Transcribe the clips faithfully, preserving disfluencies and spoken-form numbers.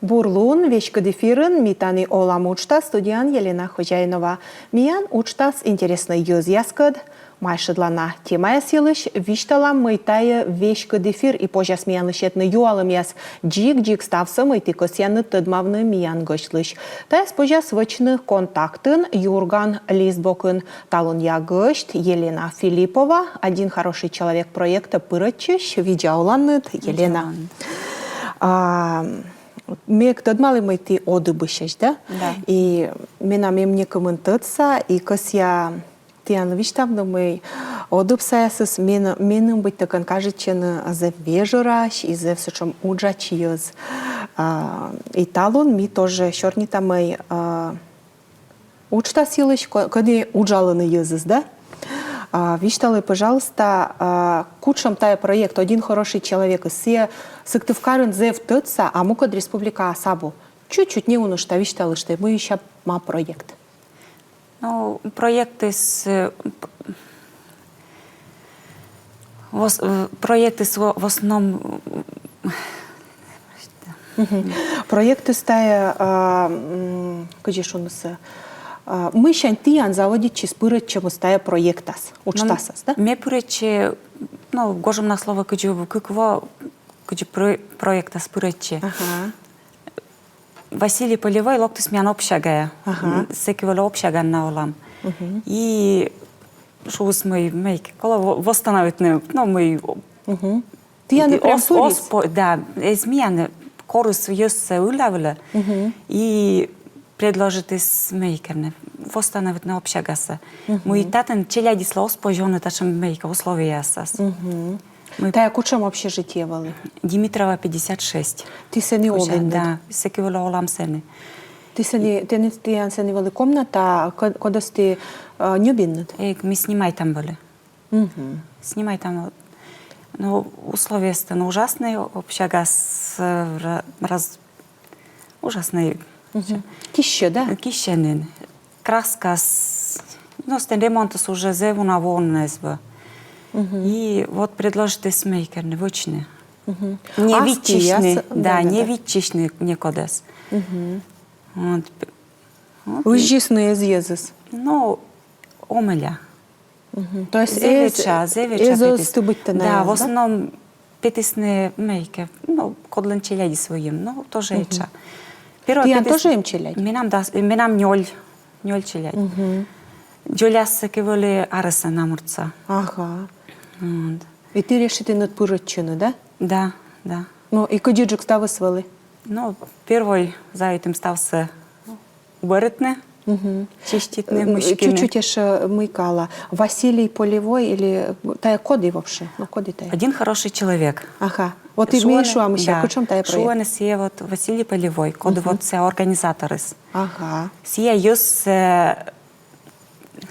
Бур лун, веськыд эфирын «Ми тані олам» уджтас, студияын Елена Хозяинова. Миян уджтас интереснӧй йӧзъяскӧд, майшӧдлана темаяс йылысь, висьталам, мый тайӧ веськыд эфир и позяс миянлы сетны юалӧмъяс, дзик-дзик ставсӧ, мый ті кӧсъянныд тӧдмавны миян гӧсьтлысь. Тайӧс позяс вӧчны Контактын «Юрган» лист бокын. Талунъя гӧсьт Елена Филиппова, «Один хороший человек» проектӧ пырӧдчысь. Видза оланныд, Елена. Видза олан. А, ме эг тӧдмалі, мый ті Одыбысьӧсь, да? Да. И менам эм некымын тӧдса, и кӧсъя тіянлы висьтавны, мый одыбсаясыс мен-, меным быттьӧкӧ кажитчӧны зэв вежӧраӧсь и зэв сэтшӧм уджач йӧз. А, и талун ми тоже сёрнитам, мый, а, уджтас йылысь, ко-, кӧні уджалӧны йӧзыс, да? А, висьталӧй, пожалуйста, а, кутшӧм тайӧ проект «Один хороший человек», сійӧ Сыктывкарын зэв тӧдса, а мукӧд республикаас абу. Чуть-чуть неуна висьталышт, мый сэсся ма проект. Ну, проектыс, э, п-, вос-, э, проектыс в, в основном, м, Мгм. Проектыс тайӧ, а, м, кыдзи шуны сійӧ, а, мыйсянь тіян заводитчис пырӧдчӧмыс тайӧ проектас, уджтасас, да? Ме пырӧдчи, ну, гожӧмнас лоӧ кыдзи кык во, кыдзи про-, проектас пырӧдчи. Ага. Василий Полевой локтіс миян общагае. Ага. М, сэки вӧлі общагаын на олам. Мгм. И шуис, мый, мый, колӧ во-, восстановитны, ну, мый, Мгм. Тіянлы прям пырис? Оз по-, да, эз миян, корис йӧзсӧ ылі вылӧ. Мгм. И предложитіс мыйкӧ нӧ восстановитны общагасӧ. Мгм. Мый татӧн челядьыслы оз позь овны татшӧм мыйкӧ условиеясас. Мгм. Мый... Тайӧ кутшӧм общежитие вӧлі? Димитрова, пятьдесят шесть. Ті сэні олінныд? Да, сэки вӧлі олам сэні. Ті сэні, тэныд, тіян сэні вӧлі комната, ко-, кодӧс ті, э, ньӧбинныд? Эг, ми снимайтам вӧлі. Мгм. Снимайтам. Ну, условиеыс тан ужасный, общагас, э, ра-, раз-, ужасный. Мгм. Киссьӧ, да? Киссьӧ нин. Краскаыс, ну, сэтӧн ремонтыс уже зэв уна воӧн эз вӧв. Мгм. И вот предложитіс мыйкӧ нӧ вӧчны. Мгм. Не виччысьны, да, да, не виччысьны некодӧс. Мгм. Вот. Вот. Узисны эз йӧзыс? Ну, омӧля. Мгм. То есть зэв этша, зэв этша эз петіс. Ӧзты быттьӧ на, да, в основном петісны мыйкӧ, ну, кодлӧн челядьыс выйым, ну, тоже этша. Первой... Тіян тоже эм челядь? Менам да, менам нёль, нёль челядь. Мгм. Дзоляс сэки вӧлі арӧса на муртса. Ага. Вот. И ті решитінныд пырӧдчыны, да? Да, да. Ну, и кыдзиджык ставыс вӧлі? Ну, первой заводитім ставсӧ уборитны, чиститны, мыськыны. Чуть-чуть ещё мыйкӧ ала. Василий Полевой или тайӧ коді вообще? Ну, коді тайӧ? Один хороший человек. Ага. Вот и ми шуам ещё, да, кутшӧм тайӧ проект. Шуӧны сійӧ вот Василий Полевой, коді вот сійӧ организаторыс. Ага. Сійӧ йӧзсӧ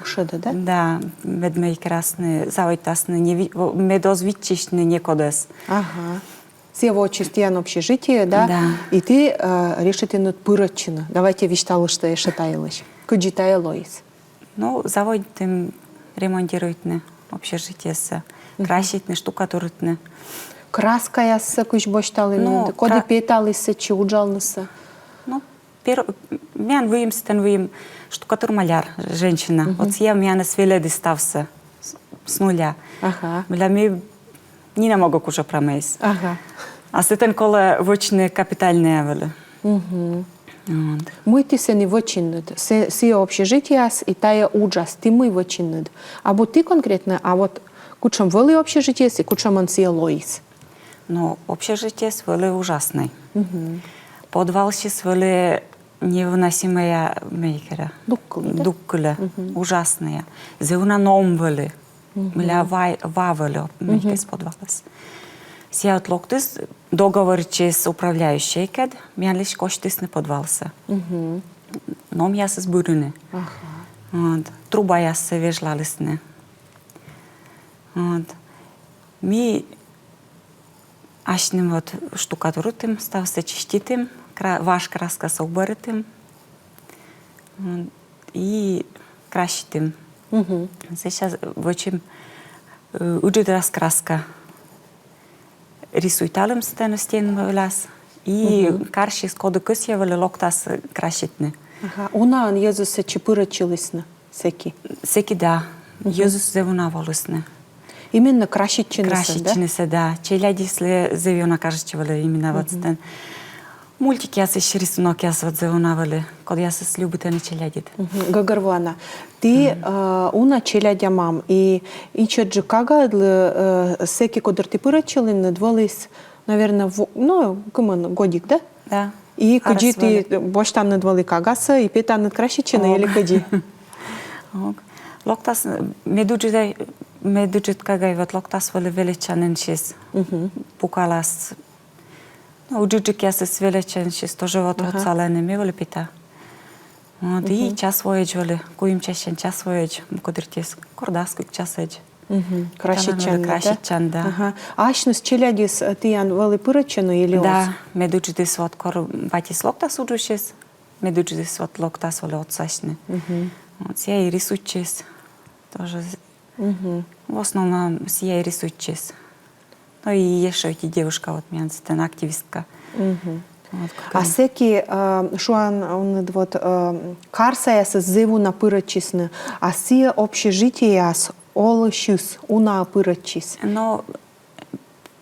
шедӧ, да? Да, мед мыйкӧ арӧсны, заводитасны, не ви-, во-, мед оз виччысьны некодӧс. Ага. Сійӧ вӧчис тіян общежитие, да? Да. И ті, э, решитінныд пырӧдчыны. Давайте висьталыштӧй ещё та йылысь. Кыдзи тайӧ лоис? Ну, заводитім ремонтируйтны общежитиесӧ. Мгм. Краситны, штукатуритны. Краскаяссӧ кыдз босьталінныд? Ну, коді петаліс сэтчӧ уджалнысӧ? Ну, пер-, миян выйым, сэтӧн выйым штукатур-маляр, женщина. Мгм. Вот сійӧ миянӧс велӧдіс ставсӧ с-, с нуля. Ага. Мыля ми нинӧм ог куж прамӧйыс. Ага. А сэтӧн колӧ вӧчны капитальнӧя вӧлі. Мгм. Вот. Мый ті сэні вӧчинныд? Сэ-, сійӧ общежитиеас и тайӧ уджас ті мый вӧчинныд? Абу ті конкретнӧ, а вот кутшӧм вӧлі общежитиеыс и кутшӧмӧн сійӧ лоис? Но общежитиеыс вӧлі ужаснӧй. Мгм. Подвалыс вӧлі невыносимӧя мыйкӧ. Дук кылӧ, да? Дук кылӧ. Мгм. Ужаснӧя. Зэв уна ном вӧлі. Мгм. Мыля ва, ва вӧлі мыйкӧ подвалас. Сійӧ вот локтіс, договоритчис управляющӧйкӧд, миянлысь косьтісны подвалсӧ. Мгм. Номъясыс бырины. Ага. Вот. Трубаяссӧ вежлалісны. Вот. Ми асьным вот штукатуритім, ставсӧ чиститім, кра-, важ краскасӧ уборитім. Вот. И краситім. Мгм. Сейчас вӧчим, э, ыджыд раскраска. Рисуйталім сэтӧн стен вылас. И карсьыс, коді кӧсйӧ вӧлі, локтас краситны. Ага. Унаӧн йӧзыс сэтчӧ пырӧдчылісны сэки? Сэки да. Йӧзыс зэв уна волісны. Именно краситчынысӧ, да? Краситчынысӧ, да. Челядьыслы зэв ёна кажитчӧ вӧлі именно вот сэтӧн. Мультикъясысь рисунокъяс вот зэв уна вӧлі, кодъясӧс любитӧны челядьыд. Мгм. Гӧгӧрвоана. Ті, э, уна челядя мам, и ичӧтджык кагаыдлы, э, сэки, кодыр ті пырӧдчылінныд, вӧліс, наверно, во-, ну, кымын, годик, да? Да. И кыдзи ті босьтанныд вӧлі кагасӧ, и петанныд краситчыны, или кыдзи? Ог. Локтас, медыджыд, медыджыд кагай вот локтас вӧлі велӧдчанінсьыс. Мгм. Пукалас. Ну, ыджыдджыкъясыс велӧдчанінсьыс тоже вот отсалӧны, ме вӧлі пета. Вот, и час воӧдз вӧлі, куим часӧн час воӧдз, мукӧддырйиыс кор дас кык часӧдз. Мгм. Краситчан, да? Краситчан, да. Ага. А асьныс челядьыс, э, тіян вӧлі пырӧдчӧны или оз? Да, медыджыдыс вот кор батьыс локтас уджысьыс, медыджыдыс вот локтас вӧлі отсасьны. Мгм. Вот, сійӧ и рисуйтчис. Тоже з-, в основном сійӧ и рисуйтчис. Ну и ещӧ ӧти девушка, вот, миян сэтӧн активистка. Мгм. Вот, а сэки, э, шуан, он, вот, э, карсаясыс зэв уна пырӧдчисны, а сійӧ общежитиеас олысьыс уна пырӧдчис? Но,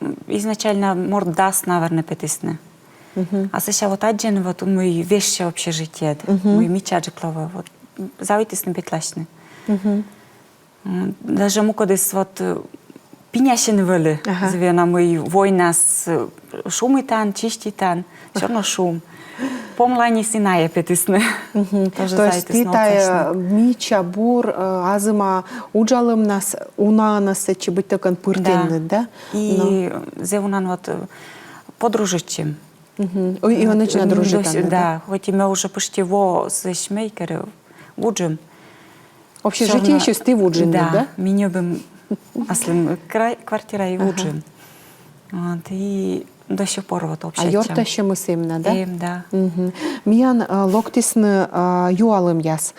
м, изначально морт дас, наверно, петісны. Мгм. А сэсся вот аддзӧны, вот, мый вежсьӧ общежитиеыд, мгм, мый мичаджык лоӧ, вот, заводитісны петласьны. Мгм. М, даже мукӧдыс вот, э, пинясьӧны вӧлі, ага, зэв ёна, мый войнас, э, шумитан, чиститан, всё равно шум. Помланьыс и найӧ петісны. Мгм. Тоже. То есть ті тайӧ мича бур, э, азыма уджалӧмнас унаӧн сэтчӧ быттьӧкӧ пыртінныд, да? И зэв унаӧн вот, э, подружитчим. Мгм. Ой, и ӧнӧдз на дружитанныд, да? Да, хоть и ме уже почти во сыысь мыйкӧ вуджим. Общежитиеысь ті вуджинныд, да? Ми ньӧбим аслым кра-, квартира и вуджим. Вот, и до сих пор вот общайтчам. А ёртасьӧмыс эм на, да? Эм, да. Мгм. Миян, а, локтісны, а, юалӧмъяс.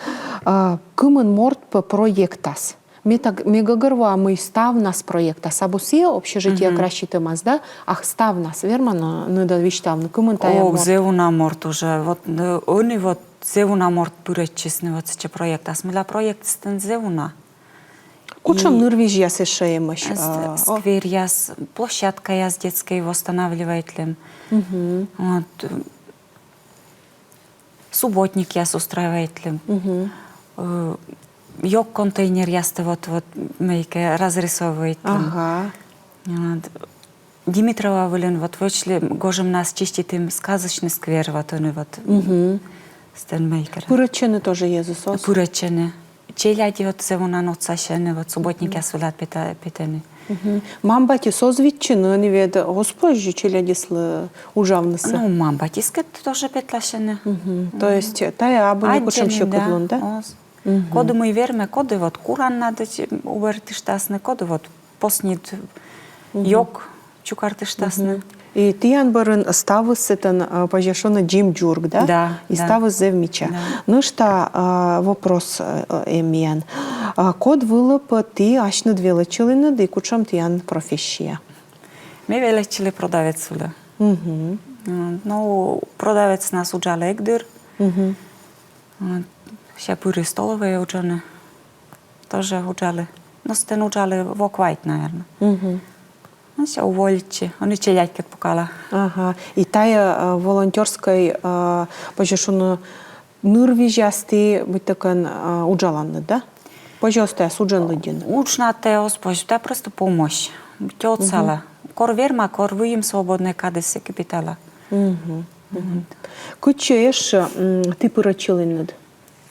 А, кымын морт пӧ проектас? Ме так, ме гӧгӧрвоа, мый ставнас проектас. Абу сійӧ общежитие краситӧмас, да? А ставнас верманныд-ӧ висьтавны, кымын тайӧ морт? Ог, зэв уна морт уже. Вот, э, ӧні вот зэв уна морт пырӧдчисны вот сэтчӧ проектас. Мыйла, проектыс тан зэв уна. Кутшӧм нырвизьяс ещӧ эмӧсь? Скверъяс, площадкаяс детскӧй восстанавливайтлім. Мгм. Вот, э, субботникъяс устраивайтлім. Мгм. Э, ёг контейнеръястӧ вот, вот мыйкӧ разрисовывайтлім. Ага. Вот. Димитрова вылын вот вӧчлі гожӧмнас чиститім сказочный сквер, вот ӧні вот. Мгм. Сэтӧн мыйкӧ. Пырӧдчӧны тоже йӧзыс, оз? Пырӧдчӧны. Челядь вот зэв унаӧн отсасьӧны, вот субботникъяс вылад пета-, петӧны. Мгм. Мам-батьыс оз виччыны, ӧні ведь оз позь челядьыслы уджавнысӧ? Ну, мам-батьыскӧд тоже петласьӧны. Мгм. То есть тайӧ абу некутшӧм сьӧкыдлун, да? Аддзӧны, да, оз. Мгм. Коді мый вермӧ, коді вот куран надо, ч-, убӧртыштасны, коді вот поснид ёг чукӧртыштасны. Мгм. И тіян бӧрын ставыс сэтӧн, э, позьӧ шуны, дзим-дзург, да? Да, да. И ставыс зэв мича. Да. Нӧшта, э, вопрос, э, эм миян. А код вылӧ пӧ ті асьныд велӧдчылінныд и кутшӧм тіян профессия? Ме велӧдчылі продавец вылӧ. Мгм. М, ну, продавецнас уджалі эг дыр. Мгм. М, сэсся пыри столӧвӧйӧ уджавны. Тоже уджалі. Но сэтӧн уджалі во квайт, наверно. Мгм. Ну, сэсся уволитчи. Ӧні челядькӧд пукала. Ага. И тайӧ, э, волонтёрскӧй, э, позьӧ шуны, нырвизяс ті быттьӧкӧ, э, уджаланныд, да? Позьӧ оз тайӧс уджӧн лыддьыны? Удж на тайӧ оз позь, тайӧ просто помощь. Быттьӧ отсала. Мгм. Кор верма, кор выйым свободнӧй кадыс, сэки петала. Мгм. Мгм. Кытчӧ ещӧ, м, ті пырӧдчылінныд?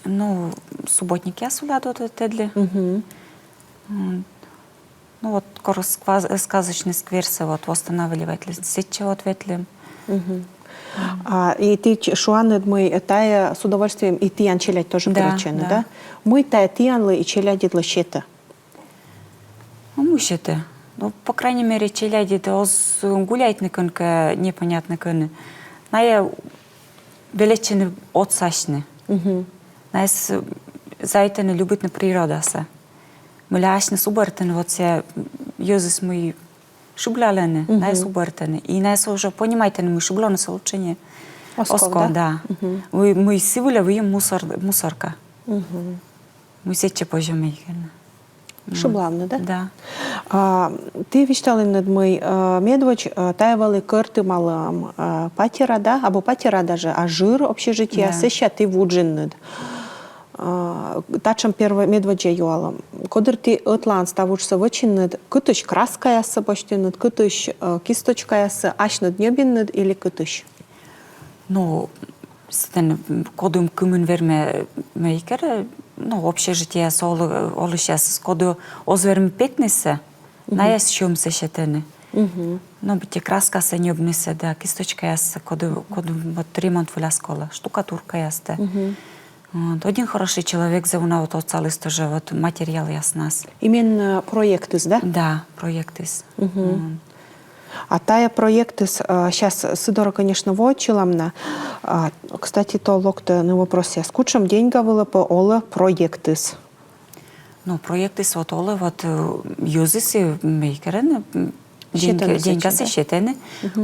Ну, субботникъяс вылад вот ветлі. Мгм. М, ну вот, кор сква-, сказочный скверсӧ вот восстанавливайтлім, сэтчӧ вот ветлім. Мгм. А, и ті ч-, шуанныд, мый тайӧ с удовольствием и тіян челядь тоже пырӧдчӧны, да? Да, да. Мый тайӧ тіянлы и челядьыдлы сетӧ? Ну, мый сетӧ. Ну, по крайней мере, челядьыд оз гуляйтны кӧнкӧ непонятно кӧні. Найӧ велӧдчӧны отсасьны. Мгм. Найӧс заводитӧны любитны природасӧ. Мыйла асьныс убӧртӧны вот сійӧ йӧзыс, мый шыблалӧны, найӧс убӧртӧны. И найӧс уже понимайтӧны, мый шыблоныс лучше не. Оз ков, да? Мый, мый сы вылӧ выйым мусор, мусорка. Мый сэтчӧ позьӧ мыйкӧ на. Шыблавны, да? Да. А, ті висьталінныд, мый, а, медводз, а, тайӧ вӧлі кӧртымалӧм, а, патера, да? Абу патера даже, а жыр общежитие, да, сэсся ті вуджинныд. А, татшӧм первой медводдза юалӧм. Кодыр ті ӧтлаын став уджсӧ вӧчинныд, кытысь краскаяссӧ босьтінныд, кытысь, а, кисточкаяссӧ, асьныд ньӧбинныд или кытысь? Ну, сэтӧн, м, кодыр кымын вермӧ, мыйкӧ, ну, общежитиеяс олы-, олысьясыс, кодыр оз вермы петнысӧ, найӧс сьӧмсӧ сетӧны. Но быттьӧ краскасӧ ньӧбнысӧ да кисточкаяссӧ, кодыр, кодыр вот ремонт вылас колӧ, штукатуркаястӧ. Вот, один хороший человек зэв уна вот отсаліс тоже вот материалъяснас. Именно проектыс, да? Да, проектыс. Вот. А тайӧ проектыс, а, щас сы дорӧ, конечно, воӧдчылам на. А, кстати, то локтӧны вопросъяс. Кутшӧм деньга вылӧ пӧ олӧ проектыс? Ну, проектыс вот олӧ, вот, э, йӧзыс, э, мыйкӧ на, м, деньгасӧ сетӧны.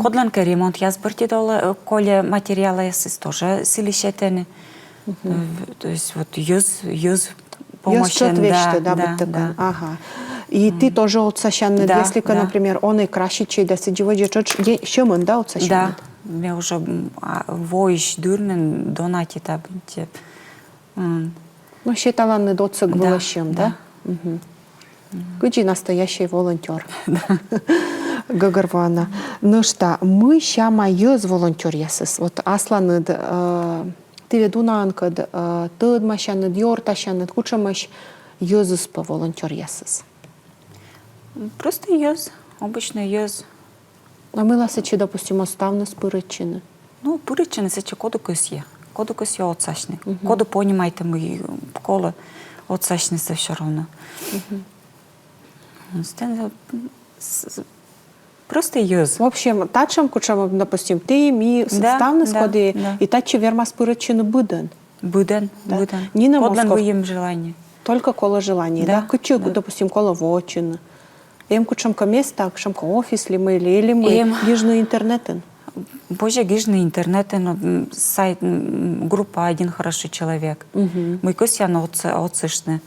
Кодлӧнкӧ ремонтъяс бӧрти олӧ, э, кольӧ материалъясыс, тоже сылы сетӧны. Э, то есть вот йӧз, йӧз помощьӧн, да, да, да. Ага. И ті тоже отсасянныд, если кӧ, например, он и краситчӧй да сідзи водзӧ, тшӧтш де-, сьӧмӧн, да, отсасянныд? Да, ме уже, м, а, воысь дыр нин донатита быттьӧ. Ну, сеталанныд отсӧг вылӧ сьӧм, да? Кыдзи настоящий волонтёр. Гӧгӧрвоана. Нӧшта, мый сяма йӧз волонтёръясыс? Вот асланыд, э, ті ведь унаӧнкӧд, э, тӧдмасянныд, ёртасянныд, кутшӧмӧсь йӧзыс пӧ волонтёръясыс? Просто йӧз, обычный йӧз. А мыйла сэтчӧ, допустим, оз ставныс пырӧдчыны? Ну, пырӧдчыны сэтчӧ, коді кӧсйӧ. Коді кӧсйӧ отсасьны. Коді понимайтӧ, мый колӧ отсасьнысӧ всё равно. Просто йӧз. В общем, татшӧм, кутшӧм, допустим, ті, ми, ставныс, коді, и татчӧ вермас пырӧдчыны быдӧн. Быдӧн, да. Быдӧн. Нинӧм оз ков. Кодлӧн выйым желание. Только колӧ желание, да? Кытчӧ, допустим, колӧ воӧдчыны? Эм кутшӧмкӧ места, кутшӧмкӧ офис ли мый ли, или мый, гижны интернетын? Позьӧ гижны интернетын, м, сайт, м, группа «Один хороший человек». Мый кӧсъян отс-, отсыштны.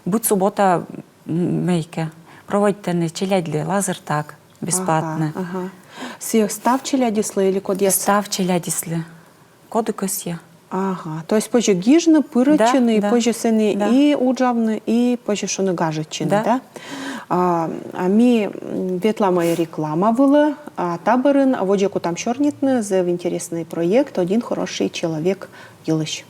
Быд суббота, м, мыйкӧ проводитӧны челядьлы лазертаг бесплатно. Ага, ага. Сійӧ став челядьыслы или кодъяс? Став челядьыслы. Коді кӧсйӧ. Ага. То есть позьӧ гижны, пырӧдчыны, и позьӧ сэні и уджавны, и позьӧ шуны гажӧдчыны, да? А, а ми, м, ветлам реклама вылӧ, а та бӧрын водзӧ кутам сёрнитны зэв интересный проект «Один хороший человек» йылысь.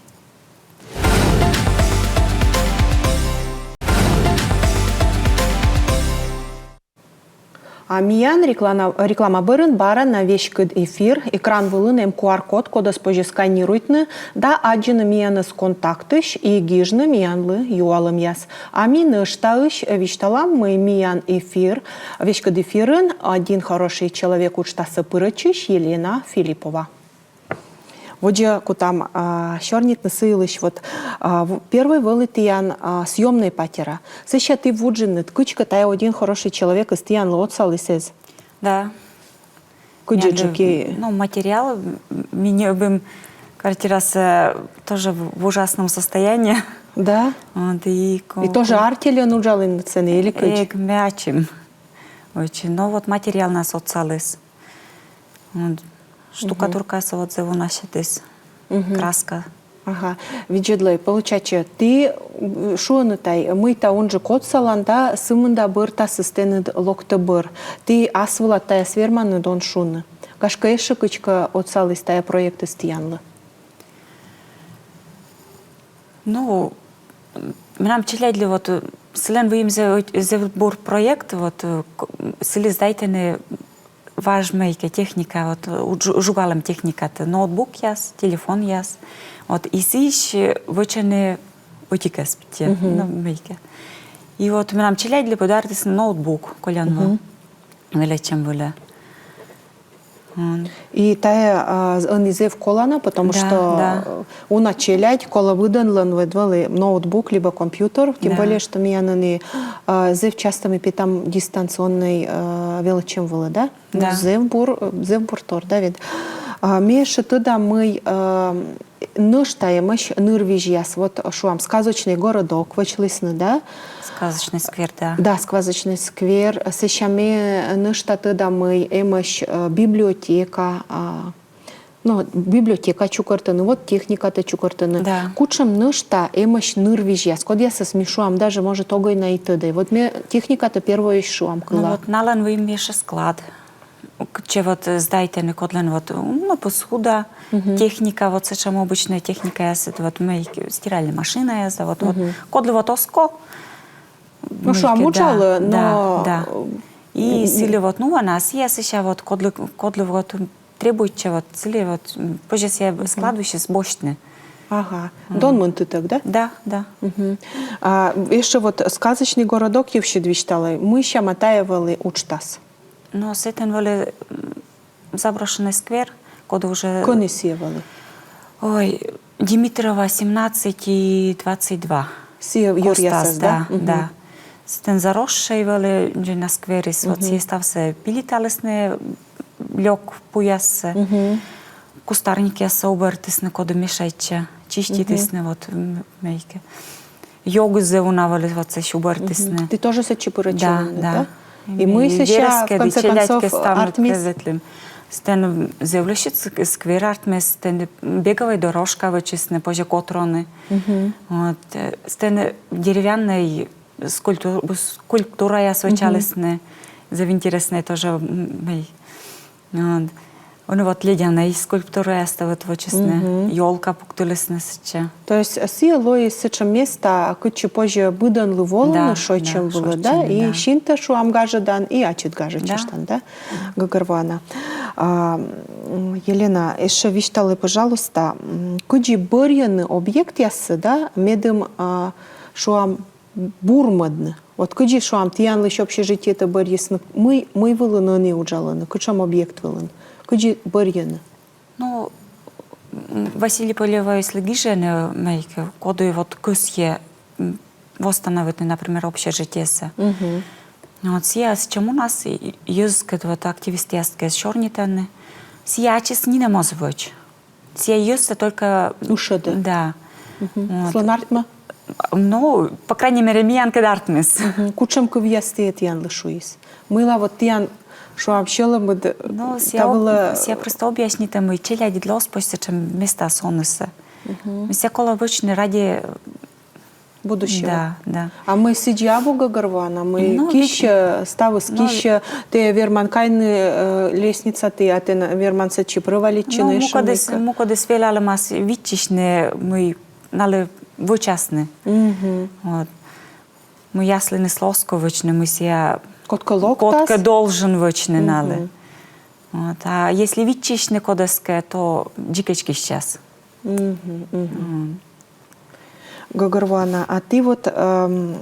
А миян реклама, реклама бӧрын бара на веськыд эфир. Экран вылын эм Q R-код, кодӧс позьӧ сканируйтны да аддзыны миянӧс Контактысь и гижны миянлы юалӧмъяс. А ми нӧшта висьталам, мый миян эфир, веськыд эфирын «Один хороший человек» уджтассӧ пырӧдчысь Елена Филиппова. Водзӧ кутам, а, сёрнитны сы йылысь. Вот, а, в-, первой вӧлі тіян, а, съёмнӧй патера. Сэсся ті вуджинныд, кыдзкӧ тайӧ «Один хороший человекыс» тіянлы отсаліс эз? Да. Кыдзи, ну, материал, м, ми ньӧбим квартирасӧ тоже в, в ужасном состоянии. Да? Вот, и ко-, и тоже ко- артельӧн уджалінныд сэні или кыдз? Эг, ме ачым. Очень. Но вот материалнас отсаліс. Вот. Штукатуркасӧ вот зэв уна сетіс. Краска. Ага. Видзӧдлӧй, получается, ті, м, шуӧны тай, мыйта унджык отсалан да, сымында бӧртасыс тэныд локтӧ бӧр. Ті ас вылад тайӧс верманныд, он шуны? Гашкӧ, ещӧ кыдзкӧ отсаліс тайӧ проектыс тіянлы? Ну, менам челядьлы вот, э, сылӧн выйым зэв, зэв бур проект, вот, э, к-, сылы сдайтӧны важ мыйкӧ техника, вот, э, уд-, жу-, жугалӧм техникатӧ, ноутбукъяс, телефонъяс. Вот, и сыысь, э, вӧчӧны ӧтикӧс быттьӧ, ну, мыйкӧ. И вот менам челядьлы подаритісны ноутбук колян во велӧдчӧм вылӧ. И тая а, з- ӧні зэв колана, потому Да, что да. э, уна челядь колӧ быдӧнлӧн вӧлі ноутбук либо компьютер, тем Да. более, что миян ӧні а, зэв часто ми петам дистанционнӧй а, велӧдчӧм вылӧ, да? Ну, Да. зэв бур, э, зэв бур тор, да ведь? А, ме ещӧ тӧда, мый а, нӧшта эмӧсь нырвизьяс, вот шуам, сказочный городок вӧчлісны, да? Сказочный сквер, да. Да, сказочный сквер. Сэсся ме нӧшта тӧда, мый эмӧсь э, библиотека, а, ну, библиотека чукӧртӧны, вот техникатӧ чукӧртӧны. Да. Кутшӧм нӧшта эмӧсь нырвизьяс, кодъясӧс ми шуам, даже, может, огӧй на и тӧдӧй. Вот ме техникатӧ первойысь шуам Ну кыла. Вот налӧн выйым ещӧ склад. Кытчӧ вот э, сдайтӧны, кодлӧн вот, ну, посуда, техника, вот сэтшӧм обычнӧй техникаяс, это вот мый стиральнӧй машинаяс, да, вот, вот. Кодлы вот оз ков. Ну, шуам, мыйкӧ, уджалӧ, да, но да. И сылы вот, ну, вана сійӧ сэсся вот, кодлы, кодлы вот требуйтчӧ, вот сылы вот м, позьӧ сійӧ складысьыс босьтны. Ага. Дон мынтытӧг, да? Да, да. Мгм. А ещӧ вот сказочный городок йывсьыд висьталӧй, мый сяма тая вӧлі уджтас. Но сэтӧн вӧлі м, заброшенный сквер, коді уже... Кӧні сійӧ вӧлі? Ой, Димитрова, семнадцать и двадцать два. Сійӧ йӧръясас, да? Да, да. Сэтӧн заросшӧй вӧлі дзоньна скверыс, вот сійӧ ставсӧ пилиталісны лёк пуяссӧ, кустарникъяссӧ обӧртісны, коді мешайтчӧ, чиститісны, вот м, мыйкӧ. Ёгыс зэв уна вӧлі вот сэсь обӧртісны. Ті тоже сэтчӧ пырӧдчылінныд, да? И мый сэсся, в конце концов, артмис? Сэтӧн зэв лӧсьыд ск- сквер артмис, сэтӧн беговӧй дорожка вӧчисны, позьӧ котроны. Вот. Э, сэтӧн деревяннӧй скульпту- скульптураяс вӧчалісны. Зэв интереснӧй тоже м, мый. Вот. Ӧні вот ледянӧй скульптураястӧ вот вӧчисны, ёлка пуктылісны сэтчӧ. То есть сійӧ лоис сэтшӧм места, кытчӧ позьӧ быдӧнлы волыны шойччӧм вылӧ, да? И синтӧ, шуам, гажӧдан, и ачыд гажӧдчыштан, да? Гӧгӧрвоана. А, м, Елена, ещӧ висьталӧй, пожалуйста, м, кыдзи бӧрйӧны объектъяссӧ, да, медым, а, шуам, бурмӧдны. Вот кыдзи, шуам, тіянлысь общежитиетӧ бӧрйисны, мый, мый вылын ӧні уджалӧны, кутшӧм объект вылын, кыдзи бӧрйӧны? Ну, м, Василий Полевоевлы гижӧны мыйкӧ, коді вот кӧсйӧ м, восстановитны, например, общежитиесӧ. Вот сійӧ сэтчӧ мунас, и йӧзыскӧд, вот активистъяскӧд сёрнитӧны. Сійӧ ачыс нинӧм оз вӧч. Сійӧ йӧзсӧ только... Ышӧдӧ. Да. Вот. Сылӧн артмӧ? Ну, по крайней мере, миянкӧд артмис. Кутшӧм кывъяс сійӧ тіянлы шуис? Мыйла вот тіян, шуам, сьӧлӧмыд... Ну, сійӧ, об- сійӧ просто объяснитӧ, мый челядьыдлы оз позь сэтшӧм места сӧнысӧ. Сійӧ колӧ вӧчны ради будущего. Да, да. А мый сідзи абу гӧгӧрвоана, мый киссьӧ, ставыс киссьӧ, тэ верман кайны э, лестницатӧ, а тэ на- верман сэтчӧ провалитчыны. Ну, мукӧдыс, мукӧдыс велалӧмас виччысьны, мый налы вӧчасны. Вот. Мый аслыныслы оз ков вӧчны, мый сійӧ... Кодкӧ локтас. Кодкӧ должен вӧчны налы. Вот. А если виччысьны кодӧскӧ, то дзикӧдз киссяс. Гӧгӧрвоана. А ті вот эм,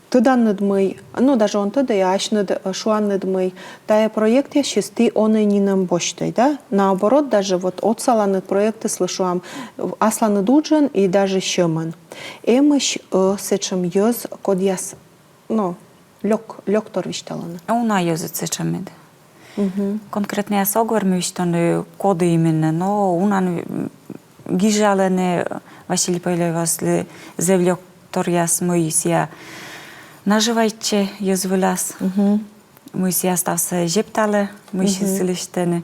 тӧданныд мый, ну, даже он тӧдӧй, а асьныд э, шуанныд мый, тая проектъяссьыс ті онӧй нинӧм босьтӧй, да? Наоборот, даже вот отсаланныд проектыслы, шуам, асланыд уджӧн и даже сьӧмӧн. Эмӧсь-ӧ сэтшӧм йӧз, кодъяс, ну, лёк, лёктор висьталӧны? Уна йӧзыд сэтшӧмыд. Конкретнӧйяссӧ ог вермы висьтавны, коді именно, но унаӧн гижалӧны Василий Полевоевлы зэв лёкторъяс, мый сійӧ наживайтчӧ йӧз вылас, мый сійӧ ставсӧ зепталӧ, мый сійӧ сылысь тэныд.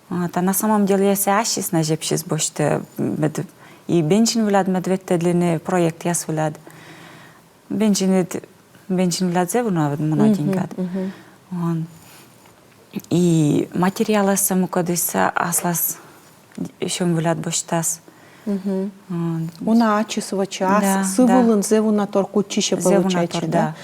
Вот, а на самом деле сійӧ ассьыс на зепсьыс босьтӧ, мед и бензин вылад мед ветлӧдлыны, проектъяс вылад. Бензиныд, бензин вылад зэв уна ӧд мунӧ деньгад. И материалъяссӧ мукӧдыс аслас сьӧм вылад босьтас. Уна ачыс вӧчас, сы вылын зэв уна тор кутчысьӧ, получайтчӧ, да?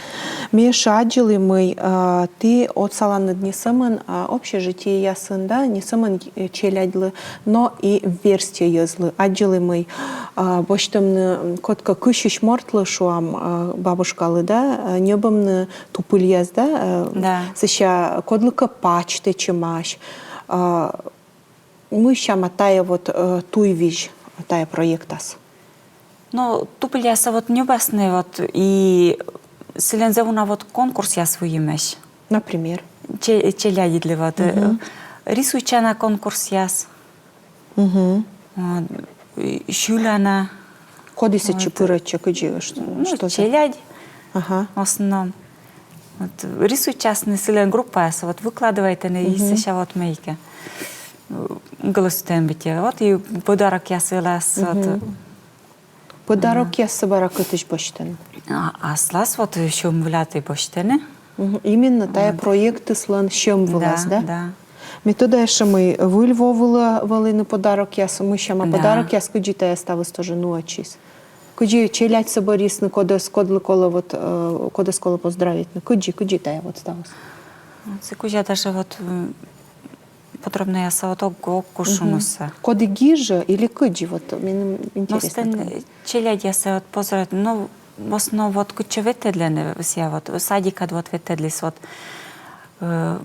Ме ещӧ аддзылі, мый а, ті отсаланныд не сӧмын а, общежитиеясын, да, не сӧмын э, челядьлы, но и верстьӧ йӧзлы. Аддзылі, мый а, босьтӧмны кодкӧ кысьысь мортлы, шуам, а, бабушкалы, да, а, ньӧбӧмны тупыльяс, да, а, сэсся кодлыкӧ пач тэчӧмаӧсь. А, мый сяма тая вот э, туйвизь, тая проектас? Но тупыльяссӧ вот ньӧбасны вот и сылӧн зэв уна вот конкурсъяс выйымӧсь. Например? Челядьыдлы вот. Э, Рисуйтчана конкурсъяс. Мгм. Вот, и сьылана. Коді сэтчӧ пырӧдчӧ, кыдзи, что, Ну, что за- челядь Ага. в основном. Вот, рисуйтчасны сылӧн группаяс, вот выкладывайтӧны и сэсся вот мыйкӧ. Голосуйтӧны быттьӧ. Вот и подарокъяс вылас. Вот. Подарокъяссӧ бара кытысь босьтӧны? А, аслас вот сьӧм вылад и босьтӧны. Мгм. Именно тая проектыслӧн сьӧм вылас, да? Да. Ме тӧда ещӧ, мый Выль во вылӧ вӧліны подарокъяс, мый сяма Да. Подарокъяс, кыдзи тая ставыс тоже нуӧдчис? Кыдзи челядьсӧ бӧрйисны, кодӧс, кодлы колӧ вот, э, кодӧс колӧ поздравитны? Кыдзи, кыдзи тая вот ставыс? Вот сыкӧд даже вот м, подробнӧяссӧ вот ог, ог куж шунысӧ. Коді гижӧ или кыдзи? Вот меным Но интереснӧ. сэтӧн челядьяссӧ вот поздравитны, но в основном вот кытчӧ ветлӧдлӧны сійӧ вот, садикад вот ветлӧдліс вот, э,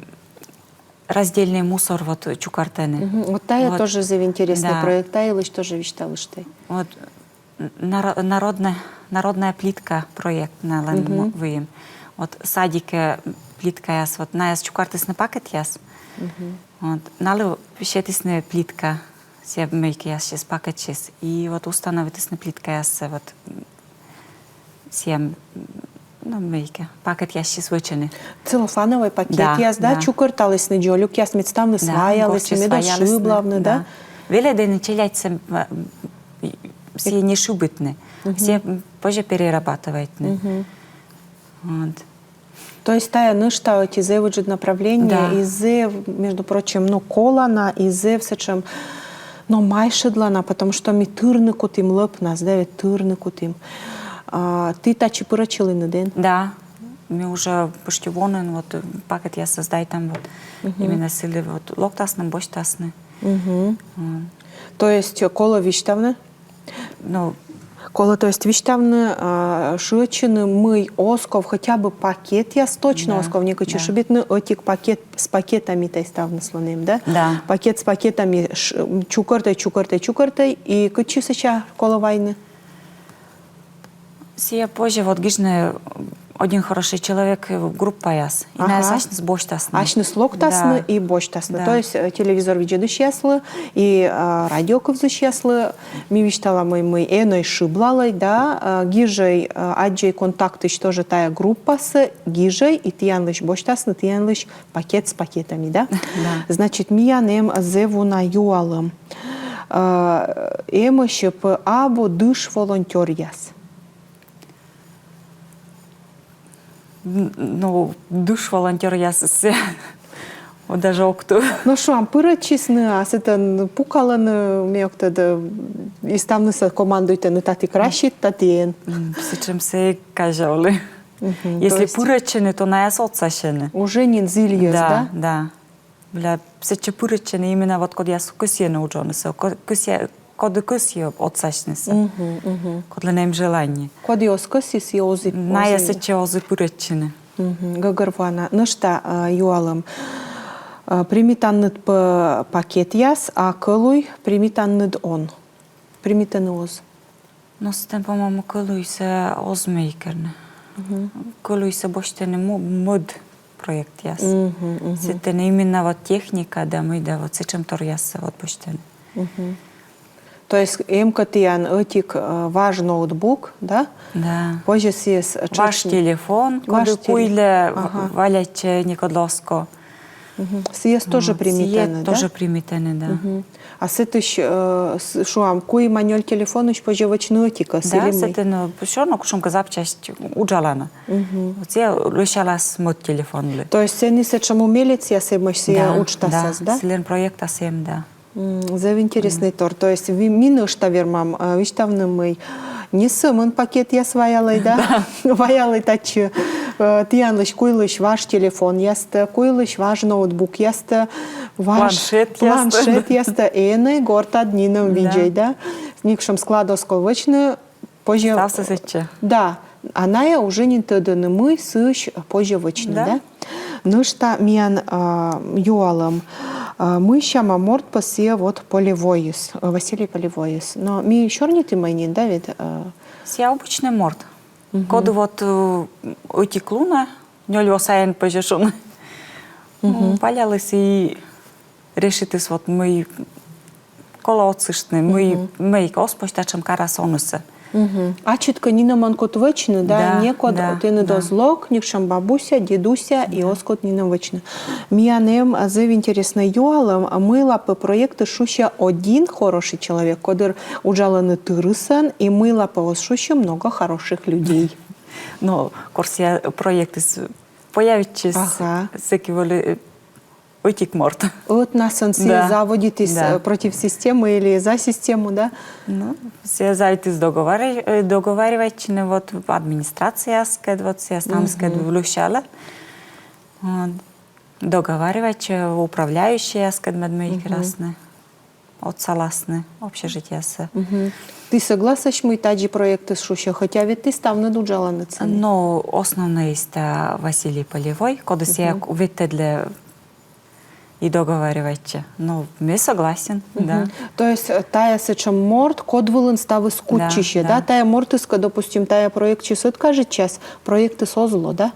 раздельный мусор вот чукӧртӧны. Мгм. Вот тая Вот. Тоже зэв интереснӧй Да. проект, та йылысь тоже висьталышт тай. Вот н- наро- народная, народная плитка проект налӧн мо- выйым. Вот садикӧ плиткаяс, вот найӧс чукӧртісны пакетъяс. Вот налы сетісны плитка, сійӧ мыйкӧ ассьыс пакетсьыс. И вот установитісны плиткаяссӧ, вот м, сійӧ, м, ну, мыйкӧ пакетъяссьыс вӧчӧны. Целлофановӧй пакетъяс, да, Да. Чукӧрталісны дзолюкъяс, мед ставныс ваялісны, мед оз шыблавны, да? Велӧдӧны челядьсӧ, м, сійӧ не шыбитны. Сійӧ м, позьӧ перерабатывайтны. Вот. То есть тая нӧшта ӧти зэв ыджыд направление, Да. И зэв, между прочим, ну, колана, и зэв сэтшӧм, но майшӧдлана, потому что ми тырны кутім лӧпнас, да, ведь тырны кутім. А, ті татчӧ пырӧдчылінныд эн? Да. Ми уже почти во нин вот э, пакетъяссӧ сдайтам вот. Именно сылы вот локтасны, босьтасны. То есть колӧ висьтавны? Ну, Колӧ, то есть висьтавны, а, шыӧдчыны, мый оз ков хотя бы пакетъяс, точно оз ков некытчӧ шыбитны, ӧтик пакет, с пакетами тай ставныслӧн эм, да? Да. Пакет с пакетами ш- м, чукӧртӧй, чукӧртӧй, чукӧртӧй, и кытчӧ сэсся колӧ вайны? Сійӧ позьӧ вот гижны один хороший человек группаяс. И найӧс асьныс босьтасны. Асьныс локтасны и босьтасны. То есть э, телевизор видзӧдысьяслы и э, радио кывзысьяслы ми висьталам, мый, мый энӧй шыблалӧй, да, э, гижӧй, э, аддзӧй Контактысь тоже тая группасӧ, гижӧй, и тіянлысь босьтасны, тіянлысь пакет с пакетами, да? Значит, миян эм зэв уна юалӧм. Э, эмӧсь пӧ абу дыш волонтёръяс? Ну, дыш волонтёръяс, сійӧ даже ог тӧд. Но шуам, пырӧдчисны, а сэтӧн пукалӧны, ме ог тӧд, и ставнысӧ командуйтӧны: таті красит, таті эн. Сэтшӧмсӧ эг казявлы. Если пырӧдчӧны, то найӧс отсасьӧны. Уже нин зільӧс, да? Да. Бля, сэтчӧ пырӧдчӧны именно вот кодъяс кӧсйӧны уджавнысӧ, кӧсйӧ, коді кӧсйӧ отсасьнысӧ. Кодлӧн эм желание. Коді оз кӧсйы, сійӧ оз и... Найӧ сэтчӧ оз и пырӧдчыны. Гӧгӧрвоана. Нӧшта э, юалӧм. Э, примитанныд пӧ пакетъяс, а кӧлуй примитанныд он? Примитӧны оз? Но сэтӧн, по-моему, кӧлуйсӧ оз мӧй керны. Кӧлуйсӧ босьтӧны мӧд проектъяс. Сэтӧн именно вот техника да мый да, вот сэтшӧмторъяссӧ вот босьтӧны. То есть эм кӧ тіян ӧтик э, важ ноутбук, да? Да. Позьӧ сійӧс... Важ телефон, коді куйлӧ, валяйтчӧ, некодлы оз ков. Сійӧс тоже примитӧны, да? Тоже примитӧны, да. А сэтысь, э, шуам, куим-нёль телефонысь позьӧ вӧчны ӧтикӧс, да, или мый? Да, сэтӧн, ну, всё равно кутшӧмкӧ запчасть уджалана. Вот сійӧ лӧсялас мӧд телефонлы. То есть сэні сэтшӧм умелецъяс эмӧсь, сійӧ уджтасас, да? Сылӧн проектас эм, да. Зэв интереснӧйтор. То есть ми нӧшта вермам э, висьтавны, мый не сӧмын пакетъяс ваялӧй, да? Ваялӧй татчӧ. Э, тіянлысь куйлысь важ телефонъястӧ, куйлысь важ ноутбукъястӧ, важ планшетъястӧ. Планшетъястӧ, энӧй гортад нинӧм видзӧй, да? Некутшӧм склад оз ков вӧчны, позьӧ... Ставсӧ сэтчӧ. Да. А найӧ уже нин тӧдӧны, мый сыысь позьӧ вӧчны, да? Нӧшта миян э, юалӧм. А, мый сяма морт пӧ сійӧ вот Полевойыс, э, Василий Полевойыс. Но ми сёрнитім ӧні, да, ведь? Э, Сійӧ обычнӧй морт. Коді вот, э, ӧтик лунӧ, нёль во сайын позьӧ шуны. Ну, паляліс и решитіс вот, мый колӧ отсыштны, мый, мый оз позь татшӧм карас онісӧ. Ачыд кӧ нинӧмӧн кут вӧчны, да, да, некод, да, тэныд оз лок, ньӧкшӧм бабуся, дедуся, и оз кут нинӧм вӧчны. Миян эм, а, зэв интереснӧй юалӧм, а, мыйла пӧ проектыс шусьӧ «Один хороший человек», кодыр уджалӧны тырысӧн, и мыйла пӧ оз шусьы «много хороших людей». Но кор сійӧ проектыс появитчис, ага, сэки вӧлі, э, ӧтик морт. Ӧтнасӧн сійӧ заводитіс, да, э, против системы или за систему, да? Ну, сійӧ заводитіс договари-, э, договаривайтчыны вот администрацияыскӧд, вот сійӧ ставныскӧд вӧлі сялӧ. Вот. Договаривайтчӧ, управляющийяскӧд мед мыйкӧ верасны, отсаласны общежитиясӧ. Ті согласӧсь, мый тадзи проектыс шусьӧ, хотя ведь ті ставныд уджаланныд сэні? Но основнӧйыс тай Василий Полевой, кодыс сійӧ ветлӧдлӧ и договаривайтчӧ. Но ме согласен, да. То есть, э, тайӧ сэтшӧм морт, код вылын ставыс кутчысьӧ, да? Тайӧ мортыс кӧ, допустим, тайӧ проектсьыс ӧткажитчас, проектыс оз ло, да?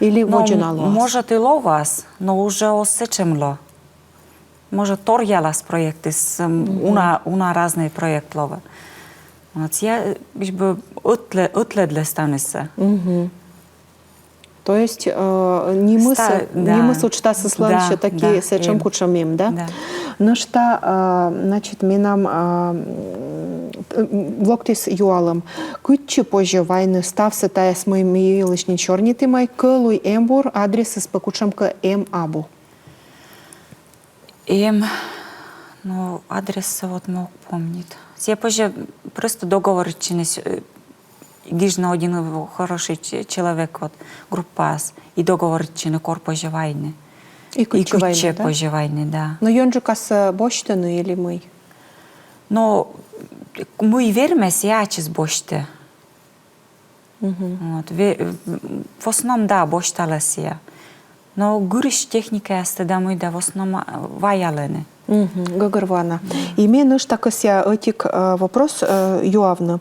Или водзӧ на лоас? Может, и лоас, но уже оз сэтшӧм ло. Может, торъялас проектыс, м, уна, уна разнӧй проект лоӧ. Вот, сійӧ, э, как бы ӧтлӧ-, ӧтлӧдлӧ ставнысӧ. То есть, э, нимыс, ста-, да, нимыс уджтасыслӧн, да, всё-таки, да, сэтшӧм, эм, кутшӧм эм, да? Да. Нӧшта, а, значит, менам, а, м, локтіс юалӧм. Кытчӧ позьӧ вайны ставсӧ тайӧс, мый ми йылысь нин сёрнитімӧй, кӧлуй эмбур, адресыс пӧ кутшӧмкӧ эм абу? Эм, но адрессӧ вот ме ог помнит. Сійӧ позьӧ просто договоритчыны, э, гижны «Один хороший ч-, человек» вот группаас и договоритчыны, кор позьӧ вайны. И кытчӧ вайны, да? Позьӧ вайны, да. Но ёнджыкасӧ босьтӧны или мый? Но мый вермӧ, сійӧ ачыс босьтӧ. Вот, ве-, в основном, да, босьталӧ сійӧ. Но гырысь техникаястӧ да мый да в основном, а, ваялӧны. Гӧгӧрвоана. И ме нӧшта кӧсъя ӧтик, э, вопрос, э, юавны.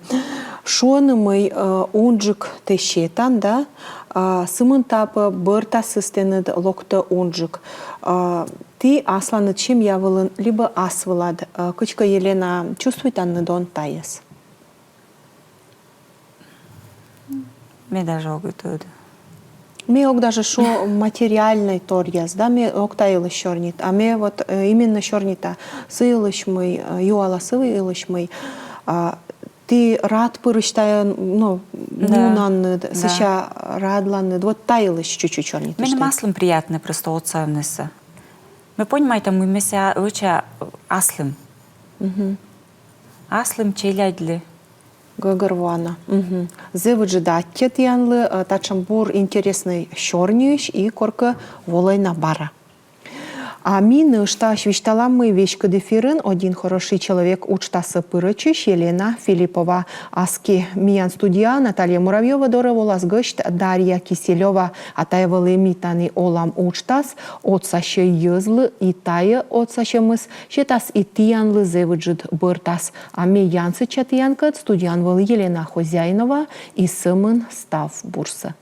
Шуӧны, мый, э, унджык тэ сетан, да, а, сымында пӧ бӧртасыс тэныд локтӧ унджык. А, ті асланыд семья вылын либӧ ас вылад, э, кыдзкӧ, Елена, чувствуйтанныд он тайӧс? Ме даже ог тӧд. Ме ог даже шу материальнӧй торъяс, да, ме ог та йылысь сёрнит. А ме вот, э, именно сёрнита сы йылысь, мый, э, юала сы йылысь, мый, а, ті рад пырысь тайӧ, ну, нюнанныд, сэсся радланныд, вот та йылысь чуть-чуть сёрнит. Меным аслым приятнӧ просто отсавнысӧ. Ме понимайта, мый ме сійӧс вӧча аслым. Аслым челядьлы. Гӧгӧрвоана. Зэв ыджыд аттьӧ тіянлы, э, татшӧм бур интереснӧй сёрниысь, и коркӧ волӧй на бара. А ми нӧшта висьталам, мый веськыд эфирын «Один хороший человек» уджтасӧ пырӧдчысь Елена Филиппова. Аски миян студияӧ Наталья Муравьёва дорӧ волас гӧсьт Дарья Киселёва. А тайӧ вӧлі «Ми тані олам» уджтас. Отсасьӧ йӧзлы, и тайӧ отсасьӧмыс сетас и тіянлы зэв ыджыд бӧртас. А ме янсӧдча тіянкӧд, студияын вӧлі Елена Хозяинова, и сӧмын став бурсӧ.